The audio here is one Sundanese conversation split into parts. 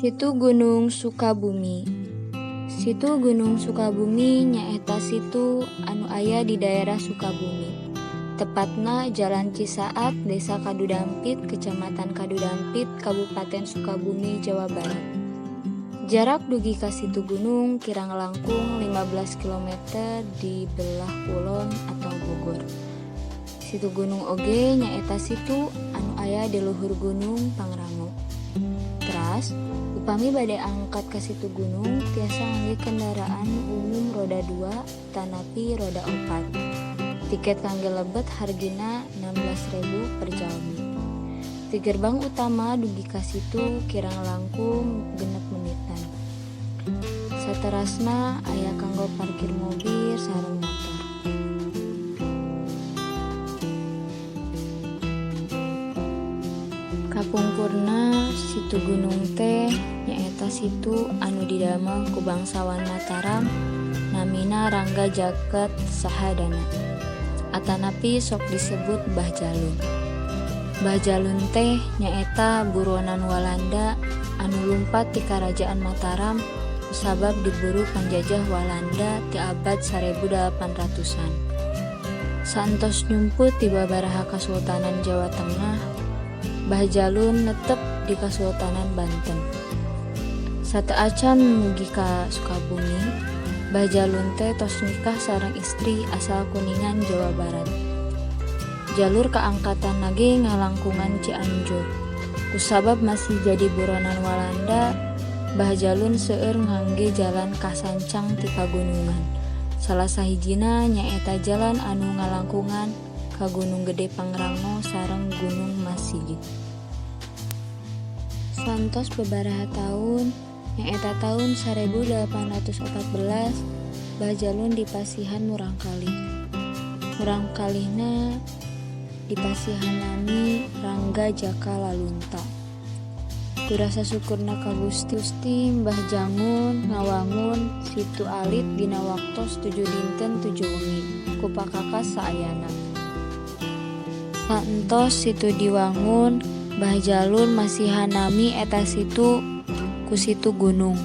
Situ Gunung Sukabumi. Situ Gunung Sukabumi nyaeta situ anu aya di daerah Sukabumi, tepatna Jalan Cisaat, Desa Kadudampit, Kecamatan Kadudampit, Kabupaten Sukabumi, Jawa Barat. Jarak dugi ka Situ Gunung kirang langkung 15 km di belah kulon atau Bogor. Situ Gunung oge nyaeta situ anu aya di luhur Gunung Pangrango. Teras, upami bade angkat ka Situ Gunung tiasa ngangge kendaraan umum roda 2 atanapi roda 4. Tiket kangge lebet hargina 16.000 per jalmi. Ti gerbang utama dugi ka situ kirang langkung 6 menitan. Saterasna aya kanggo parkir mobil sareng motor. Kapungkurna Situ Gunung teh nyaeta situ anu didamel ku bangsawan Mataram namina Rangga Jagat Sahadana atanapi sok disebut Mbah Jalun. Mbah Jalun teh nyaeta buronan Walanda anu lumpat ti Karajaan Mataram kusabab diburu panjajah Walanda ti abad 1800-an. Saentos nyumput ti babaraha Kasultanan Jawa Tengah, Mbah Jalun netep di Kasultanan Banten. Sateuacan mugi ka Sukabumi, Mbah Jalun teh tos nikah sareng istri asal Kuningan, Jawa Barat. Jalur kaangkatanna ge ngalangkungan Cianjur. Kusabab masih jadi buronan Walanda, Mbah Jalun seueur ngangge jalan kasancang ti pagunungan. Salah sahijina nyaeta jalan anu ngalangkungan ka Gunung Gede Pangrango sareng Gunung Masigit. Saentos babaraha taun, nyaeta taun 1814, Mbah Jalun dipasihan murangkalih. Murangkalihna dipasihan nami Rangga Jaka Lalunta. Ku rasa syukurna ka Gusti, Mbah Jangun ngawangun situ alit dina waktos 7 dinten 7 wengi ku pakakas saayana. Saentos situ diwangun, Mbah Jalun masihan nami eta situ ku Situ Gunung.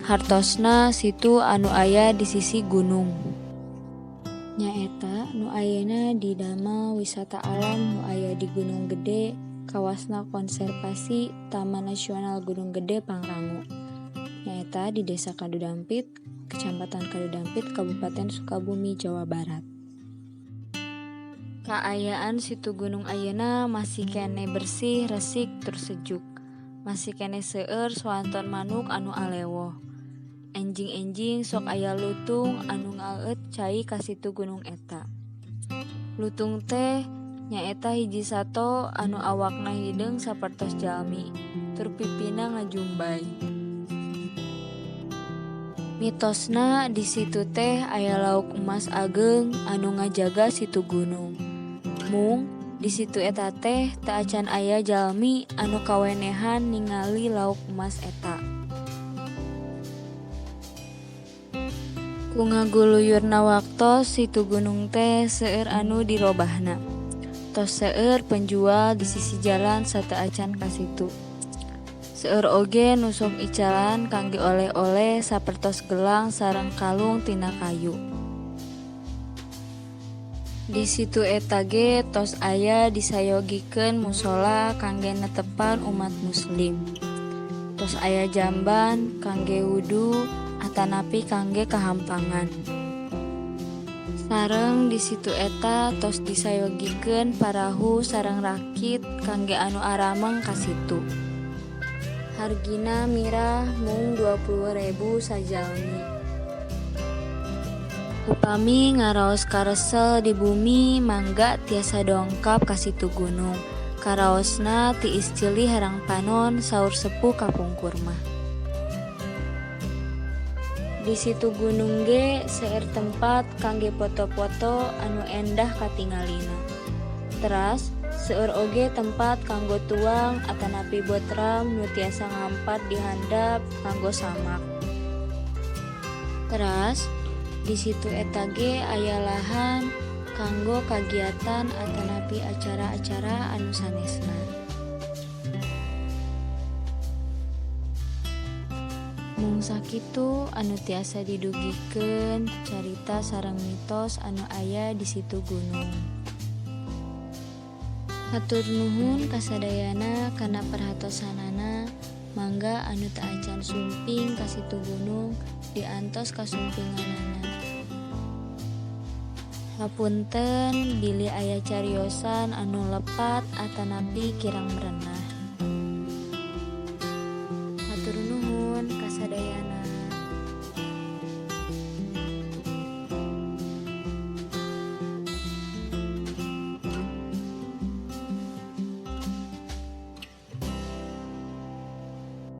Hartosna situ anu aya di sisi gunung. Nyaeta nu ayeuna didamel wisata alam nu aya di Gunung Gede, kawasna Konservasi Taman Nasional Gunung Gede Pangrango. Nyaeta di Desa Kadudampit, Kecamatan Kadudampit, Kabupaten Sukabumi, Jawa Barat. Kaayaan Situ Gunung ayeuna masih keneh bersih, resik, tur sejuk. Masih keneh seueur swanton manuk anu alewoh. Enjing-enjing sok aya lutung anu ngaeut cai ka Situ Gunung eta. Lutung teh nyaeta hiji sato anu awakna hideung sapertos jalmi, tur pipina ngajumbay. Mitosna di situ teh aya lauk emas ageung anu ngajaga Situ Gunung. Mung di situ eta teh teu acan aya jalmi anu kawenehan ningali lauk emas eta. Ku ngaguluyurna waktos, Situ Gunung teh seueur anu dirobahna. Tos seueur penjual di sisi jalan sateuacan ka situ. Seueur oge nu sok icalan kangge oleh-oleh sapertos gelang sareng kalung tina kayu. Di situ eta ge tos aya disayogikeun musala kangge netepan umat muslim. Tos aya jamban kangge wudu atanapi kangge kahampangan. Sareng di situ eta tos disayogikeun parahu sareng rakit kangge anu arameng ka situ. Hargina mirah mung 20.000 sajalmi. Upami ngaraos karesel di bumi mangga tiasa dongkap ka Situ Gunung. Karaosna tiis ceuli herang panon saur sepuh kapungkur mah. Di Situ Gunung ge seueur tempat kangge foto-foto anu endah katingalina. Teras seueur oge tempat kanggo tuang atanapi botram nu tiasa ngampar di handap kanggo samak. Teras di situ eta ge aya lahan kanggo kagiatan atanapi acara-acara anu sanesna. Mung sakitu anu tiasa didugikeun carita sareng mitos anu aya di Situ Gunung. Hatur nuhun kasadayana kana perhatosanana. Mangga anu teu acan sumping ka Situ Gunung diantos kasumpinganana. Hapunten bilih aya cariosan anu lepat atanapi kirang merenah.